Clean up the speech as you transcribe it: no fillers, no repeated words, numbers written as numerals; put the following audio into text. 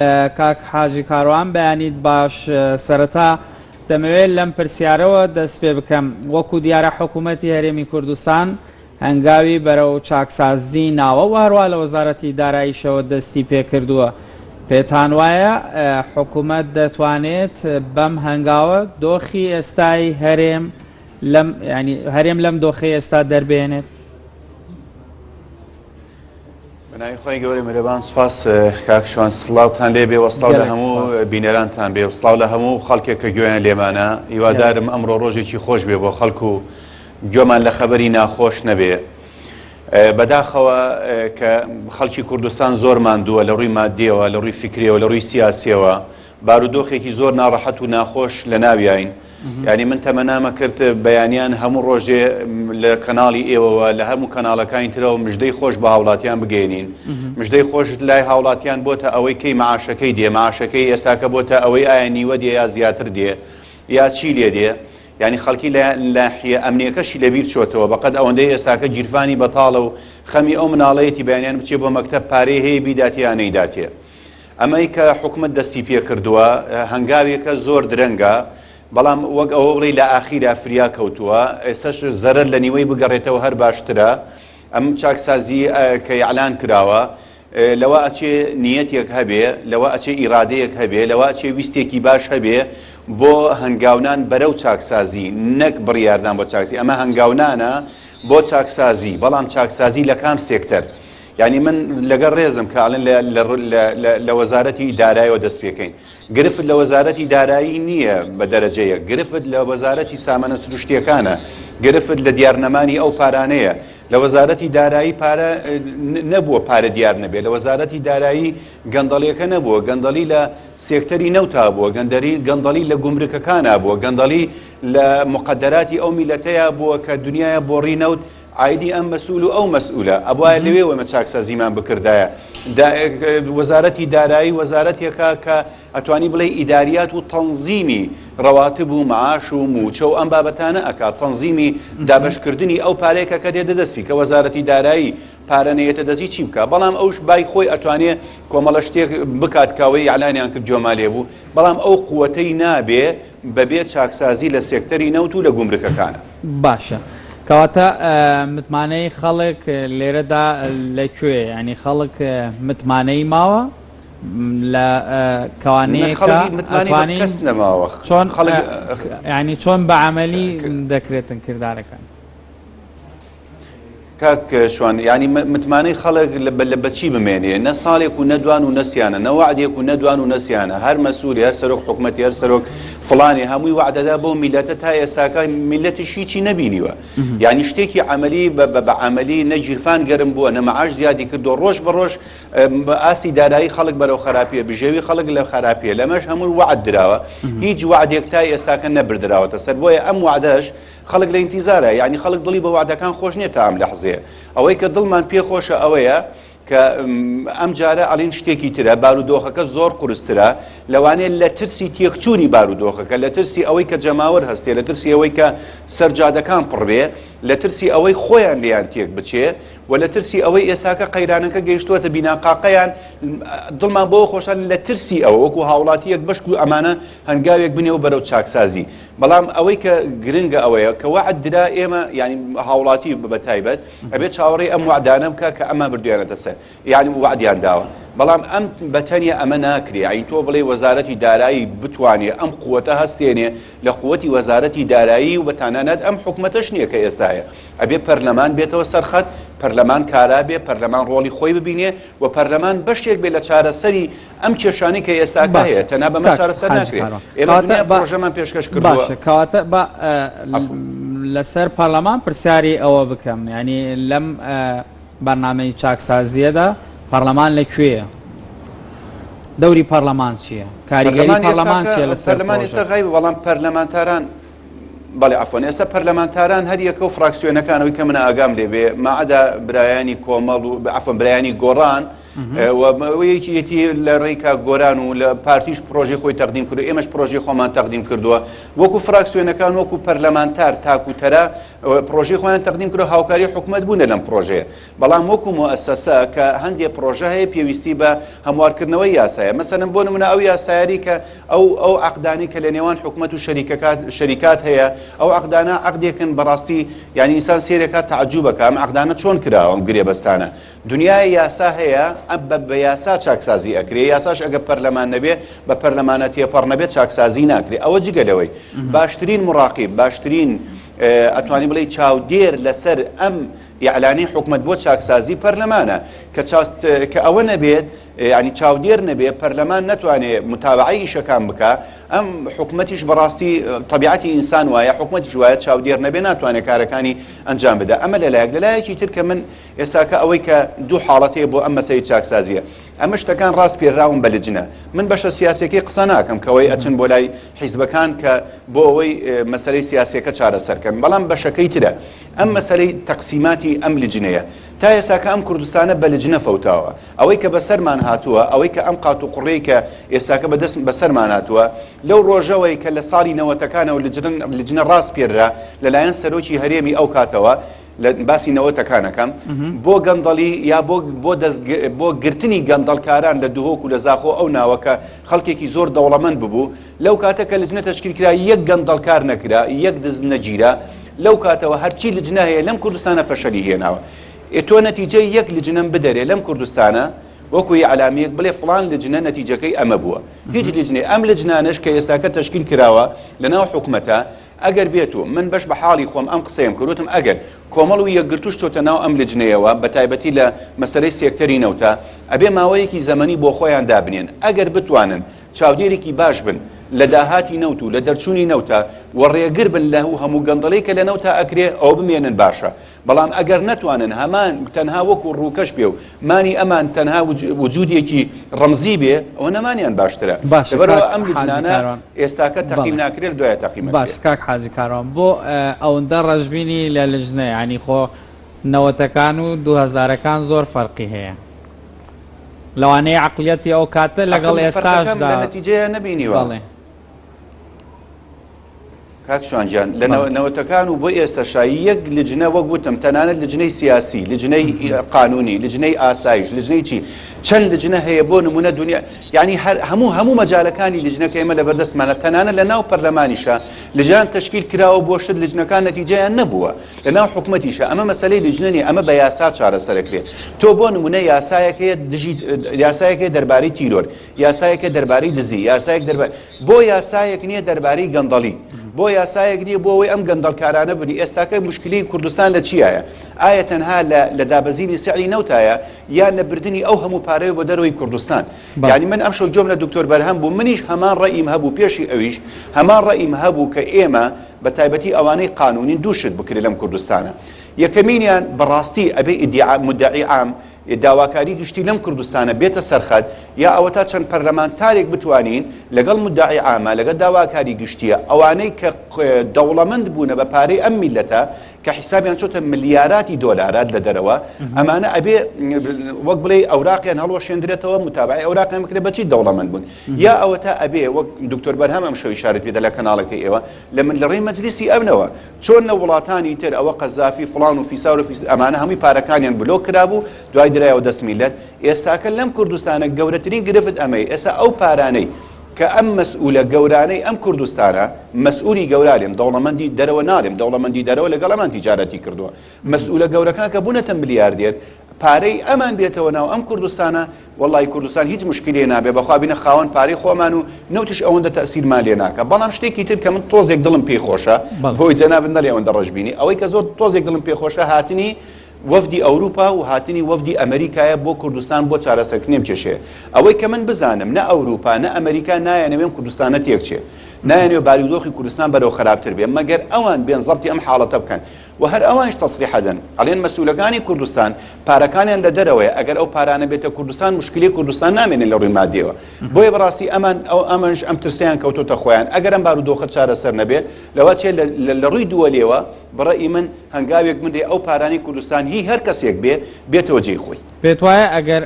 کاک حاجی کاروان بەیانیت باش سەرەتا دەمەوێت لەم پرسیارەوە دەست پێ بکەم وەکو دیارە حکوومەتی هەرێمی کوردستان هەنگاوی بەرەو چاکسازی ناوە و هەروە لە وەزارەتی داراییشەوە دەستی پێکردووە پێتان وایە حکوومەت دەتوانێت بەم هەنگاوە دۆخی ئێستای هەرێم لەم ینی هەرێم لەم دۆخی ئێستا دەربێنێت؟ بەناوی خوای گەورەی میهرەبان سوپاس کاک شوان سڵاوتان لێ بێ وە سڵاو لە هەموو بینەرانتان بێ و سڵاو لە هەموو خەڵکێک کە گوێیان لێمانە هیوادارم ئەمڕۆ ڕۆژێکی خۆش بێ بۆ خەڵک و گوێمان لە خەبەری ناخۆش نەبێ بەداخەوە کە خەڵکی کوردستان زۆر ماندووە لە ڕووی مادیەوە لە ڕووی فکریەوە لە ڕووی سیاسیەوە بارودۆخێکی زۆر ناڕەحەت و ناخۆش لە ناویاین یانی من تەمەنامە کرد بەیانیان هەموو ڕۆژێ لە کەناڵی ئێوەوە لە هەموو کەناڵەکانی ترەوە مژدەی خۆش بە هاوڵاتیان بگەێنین مژدەی خۆش لای هاوڵاتیان بۆتە ئەوەی کەی معاشەکەی دێ معاشەکەی ئێستاکە بۆتە ئەوەی ئایا نیوە دێ یا زیاتر دێ یا چی لێ دێ یعنی خەڵکی لە لاحیە ئەمنیەکەشی لەبیر چۆتەوە بەقەد ئەوەندەی ئێستاکە گیرفانی بەتاڵە و خەمی ئەو مناڵەیەتی بەیانیان بچێ بۆ مەکتەب پارەی هەیە بیداتێ یا نەیداتێ ئەمەی کە حکومەت دەستی پێکردووە هەنگاوێکە زۆر درەنگە، بەڵام وەک ئەوە بڵێی لە ئاخیرا فریا کەوتووە، ئێستاش زەرەر لە نیوەی بگەڕێتەوە هەر باشترە. ئەم چاکسازی کە ئیعلان کراوە لەوە ئەچێ نیەتێک هەبێ، لەوە ئەچێ ئیرادەیەک هەبێ، لەوە ئەچێ ویستێکی باش هەبێ بۆ هەنگاونان بەرەو چاکسازی، نەک بڕیاردان بۆ چاکسازی. ئەمە هەنگاونانە بۆ چاکسازی، بەڵام چاکسازی لە کام سێکتەر؟ یانی من لەگەڵ ڕێزم کە ئەڵێن لە وەزارەتی دارایەوە دەست پێکەین گرفت لە وەزارەتی دارایی نییە بە دەرەجەیە گرفت لە وەزارەتی سامانە سروشتیەکانە گرفت لە دیارنەمانی ئەو پارانەیە لە وەزارەتی دارایی پارە نەبووە پارە دیار نەبێت لە وەزارەتی دارایی گەندەڵیەکە نەبووە گەندەڵی لە سێکتەری نەوتا بووە گەندەری گەندەڵی لە گومرکەکانە بووە گەندەڵی لە مقدراتی ئەو میلەتەیە بووە کە دنیاە بۆڕی نەوت عایدی ئەم مەسئول و ئەو مەسئولە، ئەبوایە لەوێوە ئێمە چاکسازیمان بکردایە. وەزارەتی دارایی وەزارەتێکە کە ئەتوانی بڵێی ئیداریات و تەنزیمی ڕەواتب و معاش و مووچە و ئەم بابەتانە ئەکات، تەنزیمی دابەشکردنی ئەو پارەیەکە کە دێتە دەستی، کە وەزارەتی دارایی پارە نەیەتە دەستی چی بکا؟ بەڵام ئەوش بای خۆی ئەتوانێ کۆمەڵە شتێک بکات کە ئەوەی ئیعلانیان کرد گوێمان لێ بوو، بەڵام ئەو قوەتەی نابێ بەبێ چاکسازی لە سێکتەری نەوت و لە گومرکەکانە. باشە کەواتە متمانەی خەڵک لێرەدا لە کوێ ینی خەڵک متمانەی ماوە لە کەوانەیەکە متمانەی کەس نەماوە چۆن خەڵک ینی چۆن بە عملی دەکرێتن کردارەکان کاک شوان یانی متمانەی خەڵک لە بەچی بمێنێ نە ساڵێک و نە دوان و نەسیانە نە وعدێک و نە دوان و نەسیانە هەر مەسوولی هەر سەرۆک حکومەتی هەر سەرۆک فڵانی هەمووی وعدەدا بۆ میلەتە تا ئێستاکە میلەتیش هیچی نەبینیوە یانی شتێکی عملی بە عملی نە گیرفان گەرم بووە نە معاش زیادی کردو ڕۆژ بە ڕۆژ ئاستی دارایی خەڵک بەرەو خراپیە بژێوی خەڵک لە خراپیە لەمەش هەموو وعد دراوە هیچ وعدێک تا ئێستاکە نەبردراوەتە سەر بۆیە ئەم وعدەش خەڵک لە ئینتیزارە یانی خەڵک دڵی بە وەعدەکان خۆش نیە تا ئەم لەحزەیە ئەوەی کە دڵمان پێ خۆشە ئەوەیە کە ئەم جارە ئەڵین شتێکی ترە بارودۆخەکە زۆر قورسترە لەوانەیە لە ترسی تێکچوونی بارودۆخەکە لە ترسی ئەوەی کە جەماوەر هەستێ لە ترسی ئەوەی کە سەرجادەکان پڕبێ لە ترسی ئەوەی خۆیان لێیان تێک بچێ و لە ترسی ئەوەی ئێستاکە قەیرانەکە گەیشتووەتە بیناقاقەیان دڵمان بۆ خۆشان لە ترسی ئەوە وەکو هاوڵاتیەک بەشک و ئەمانە هەنگاوێک بنێ و بەرەو چاکسازی بەڵام ئەوەی کە گرنگە ئەوەیە کە وەعد درا ئێمە یانی هاوڵاتی بە تایبەت ئەبێت چاوەڕێی ئەم وەعدانە بکە کە ئەمان بردویانەتە سەر یانی وەعدیان داوە بەڵام ئەم بەتەنیا ئەمە ناکرێ یانی تۆ بڵێ وەزارەتی دارایی بتوانێ ئەم قوتە هەستێنێ لە قوتی وەزارەتی دارایی و بەتانانەت ئەم حکومەتەش نییە کە ئێستا هەیە ئەبێ پەرلەمان بێتەوە سەرخەت پەرلەمان کارا بێ پەرلەمان ڕۆڵی خۆی ببینێ و پەرلەمان بەشێک بێ لە چارەسەری ئەم کێشانەی کە ئێستاکە هەیە باشە تەنها بەمە کاک چارەسەر حاجی ناکرێ کاروان ئێمە کەواتە دنیا با پڕۆژەمان پێشکەش کردووە باشە کەواتە با عەفو. لەسەر پەرلەمان پرسیاری ئەوە بکەم یعنی لەم بەرنامەی چاکسازیەدا پەرلەمان لە کوێیە دەوری پەرلەمان چییە کاریگەری پەرلەمان پەرلەمان ئێستاکە چییە لەسەر پەرلەمان ئێستا پرۆژەکە غایبە بەڵام پەرلەمانتاران بەڵێ عەفوەن ئێستا پەرلەمانتاران هەر یەکە و فراکسیۆنەکان ئەوەی کە من ئاگام لێ بێ ماعەدا برایانی کۆمەڵ و عەفوەن برایانی گۆڕان و یەکیەتی لە ڕێی کاک گۆران و لە پارتیش پرۆژەی خۆی تەقدیم کردو ئێمەش پرۆژەی خۆمان تەقدیم کردووە وەکو فراکسیۆنەکان وەکو پەرلەمانتار تاک و تەرا. پرۆژەی خۆیان تەقدیم کردوە هاوکاری حکومەت بوونە لەم پرۆژەیە بەڵام وەکو موئەسەسە کە هەندێ پرۆژە هەیە پێویستی بە هەموارکردنەوەی یاسایە مەسەلەن بۆ نمونە ئەو یاسایەری کە ئەو ئەو عەقدانەی کە لە نێوان حکومەت و شەریکەکات شەریکات هەیە ئەو عەقدانە عەقدێکن بەڕاستی یعنی ئینسان سێرێکات تەعجوبەکە ئەم عەقدانە چۆن کراوە ئەم گرێبەستانە دنیای یاسا هەیە ئەم بە بە یاسا چاکسازی ئەکرێ یاساش ئەگە پەرلەمان نەبێ بە پەرلەمانە تێپەڕ نەبێت چاکسازی ناکرێ ئەوە جگە لەوەی باشترین مراقیب باشترین ئەتوانی بڵێ چاودێر لەسەر ئەم ئیعلانی حکومەت بۆ چاکسازی پەرلەمانە کە چاست کە ئەوە نەبێت یانی چاودێر نەبێ پەرلەمان نەتوانێ متابعەی ئیشەکان بکا ئەم حکومەتیش بەڕاستی تەبیعەتی ئینسان وایە حکومەتیش وایە چاودێر نەبێ ناتوانێ کارەکانی ئەنجام بدا ئەمە لەلایەک لەلایەکی تر کە من ئێستاکە ئەوەی کە دوو حاڵەت هەیە بۆ ئەم مەسەی چاکسازیە ئەمە شتەکان ڕاست پێراون بە لجنە من بەشە سیاسەکەی قسە ناکەم کەەوەی ئەچن بۆ لای حیزبەکان کە بۆ ئەوەی مەسەلەی سیاسەکە چارەسەرکەن بەڵام بەشەکەی ترە ئەم مەسەلەی تەقسیماتی ئەم لجنەیە تا ئێستاکە ئەم کوردستانە بە لجنە فەوتاوە ئەوەی کە بەسەرمان هاتووە ئەوەی کە ئەم قات و قوڕەی کە ئێستاکە بە دەست بەسەرمان هاتووە لەو ڕۆژەوەی کە لە ساڵی نەوەتەکانەوە لجنە لجنە ڕاسپێررا لەلایەن سەرۆکی هەرێمی ئەو کاتەوە لە باسی نەوەتەکانەکەم بۆ گەندەڵی یا بۆ بۆ دەست بۆ گرتنی گەندەڵکاران لە دهۆک و لە زاخۆ ئەو ناوە کە خەڵکێکی زۆر دەوڵەمەند ببوو لەو کاتە کە لجنە تەشکیل کرا یەک گەندەڵکار نەکرا یەک دز نەگیرا لەو کاتەوە هەرچی لجنە هەیە لەم کوردستانە فەشەلی هێناوە ئێ تۆ نەتیجەی یەک لجنەم بدەرێ لەم کوردستانە وەکو ئیعلامیەک بڵێ فڵان لجنە نەتیجەکەی ئەمە بووە هیچ لجنەی ئەم لجنانەش کە ئێستاکە تەشکیل کراوە لەناو حکومەتە ئەگەر بێت و من بەش بە حاڵی خۆم ئەم قسەیەم کرد وتم ئەگەر کۆمەڵ و یەکگرتووش چۆتە ناو ئەم لجنەیەوە بە تایبەتی لە مەسەلەی سێکتەری نەوتە ئەبێ ماوەیەکی زەمەنی بۆ خۆیان دابنێن ئەگەر بتوانن چاودێرێکی باش بن لە داهاتی نەوت و لە دەرچوونی نەوتە و ڕێگر بن لە هەموو گەندەڵی کە لە نەوتا ئەکرێ ئەوە بمێنن باشە بەڵام ئەگەر نەتوانن هەمان تەنها وەکو ڕووکەش بێ و مانی ئەمان تەنها وجودێکی ڕەمزی بێ ئەوە نەمانیان باشترە باشە لەبەرئەوە کاک ئەم حاجی لجنانە کاروان ئێستاکە تەقیم بەڵێ ناکرێت دوایە تەقیم باش ئەکرێ. کاک حاجی کاروان بۆ ئەوندە ڕەشبینی لە لجنە یانی خۆ نەوەتەکان و دووهەزارەکان زۆر فەرقی هەیە لەوانەیە عەقڵیەتی ئەو کاتە ئەخر لەگەڵ من فەرقەکەم ئێستاشدا لە نەتیجەیا نەبینیوە. بەڵێ. کاک شوان گیان لە نەوەتەکان و بۆ ئێستەشا یەک لجنە وەک وتم تەنانەت لجنەی سیاسی لجنەی قانونی لجنەی ئاسایش لجنەی چی چەند لجنە هەیە بۆ نمونە دنیا یعنی هەر هەموو هەموو مەجالەکانی لجنەکە ئێمە لەبەردەستمانە تەنانەت لە ناو پەرلەمانیشە لجان تەشکیل کراوە بۆ شت لجنەکان نەتیجەیان نەبووە لە ناو حکومەتیشە ئەمە مەسەلەی لجنە نیە ئەمە بە یاسا چارەسەرەکرێ تۆ بۆ نمونە یاسایەک هەیە دژی یاسایەک هەیە دەربارەی تیرۆر یاسایەک هەیە دەربارەی دزی یاسایەک دەربارەی بۆ یاسایەک نییە دەربارەی گەندەڵی؟ بۆ یاسایەک نییە بۆ ئەوەی ئەم گەندەڵکارانە بنی؟ ئێستاکە موشکیلەی کوردستان لە چیایە؟ ئایا تەنها لە لە دابەزینی سعری نەوتایە یان لە بردنی ئەو هەموو پارەیە بۆ دەرەوەی کوردستان؟ یانی من ئەمشەو گوێم لە دکتۆر بەرهەم بوو منیش هەمان ڕەئیم هەبوو پێشی ئەویش هەمان ڕەئیم هەبوو کە ئێمە بە تایبەتی ئەوانەی قانونین دوو شت بکرێ لەم کوردستانە یەکەمینیان بەڕاستی ئەبێ ئیدیعا مدعی عام داواکاری گشتی لەم کوردستانە بێتە سەر خەت یا ئەوەتا چەند پەرلەمانتارێک بتوانین لەگەڵ مدعی عامە لەگەڵ داواکاری گشتیە ئەوانەی کە دەوڵەمەند بوونە بە پارەی ئەم میلەتە کە حیسابیان چۆتە ملیاراتی دۆلارات لە دەرەوە ئەمانە ئەبێ وەک بڵێ ئەوراقیان هەڵوەشێندرێتەوە متابعی ئەوراقیان بکرێت بەچی دەوڵەمەند بوون یا ئەوەتا ئەبێ وەک دکتۆر بەرهەم ئەم شەوی شارت پێدا لە کەناڵەکەی ئێوە لە من لە ڕێی مەجلیسی ئەمنەوە چۆن لە وڵاتانی تر ئەوە قەزافی فڵان و فیسار و فیس ئەمانە هەمووی پارەکانیان بلۆک کرابوو دوای درایەوە دەست میللەت ئێستاکە لەم کوردستانە گەورەترین گرفت ئەمەیە ئێستا ئەو پارانەی کە ئەم مەسئولە گەورانەی ئەم کوردستانە مەسئولی گەورا لێم دەوڵەمەندی دەرەوە ناڵێم دەوڵەمەندی دەرەوە لەگەڵ ئەمان تیجارەتی کردووە مەسئولە گەورەکان کە بوونەتە ملیاردێر پارەی ئەمان بێتەوە ناو ئەم کوردستانە وەڵای کوردستان هیچ مشکلێ نابێ بەخوا بینە خاوەن پارەی خۆمان و نەوتیش ئەوەندە تەئسیرمان لێ ناکا بەڵام شتێکی تر کە من تۆزێک دڵم پێی خۆشە بۆی جەنابت نەڵێ ئەوەندە ڕەشبینی ئەوەی کە زۆر تۆزێک دڵم پێ خۆشە هاتنی وەفدی ئەوروپا و هاتنی وەفدی ئەمریکایە بۆ کوردستان بۆ چارەسەرکردنی ئەم کێشەیە ئەوەی کە من بزانم نە ئەوروپا نە ئەمریکا نایانەوێ ئەم کوردستانە تێکچێ نایانەوێ بارودۆخی کوردستان بەرەو خراپتر بێ مەگەر ئەوان بێن زەبتی ئەم حاڵەتە بکەن وە هەر ئەوانیش تەسریح ئەدەن ئەڵێن مەسئولەکانی کوردستان پارەکانیان لە دەرەوەیە ئەگەر ئەو پارانە بێتە کوردستان موشکیلەی کوردستان نامێنێ لە ڕووی مادیەوە بۆیە بەڕاستی ئەمان ئەو ئەمانش ئەم ترسەیان کەوتۆتە خۆیان ئەگەر ئەم بارودۆخە چارەسەر نەبێ لەوە چێ لە ڕووی دووەلێوە بەڕەئی من هەنگاوێک بنرێ ئەو پارانەی کوردستان هی هەر کەسێک بێ بێتەوە جێی خۆی. پێتوایە ئەگەر.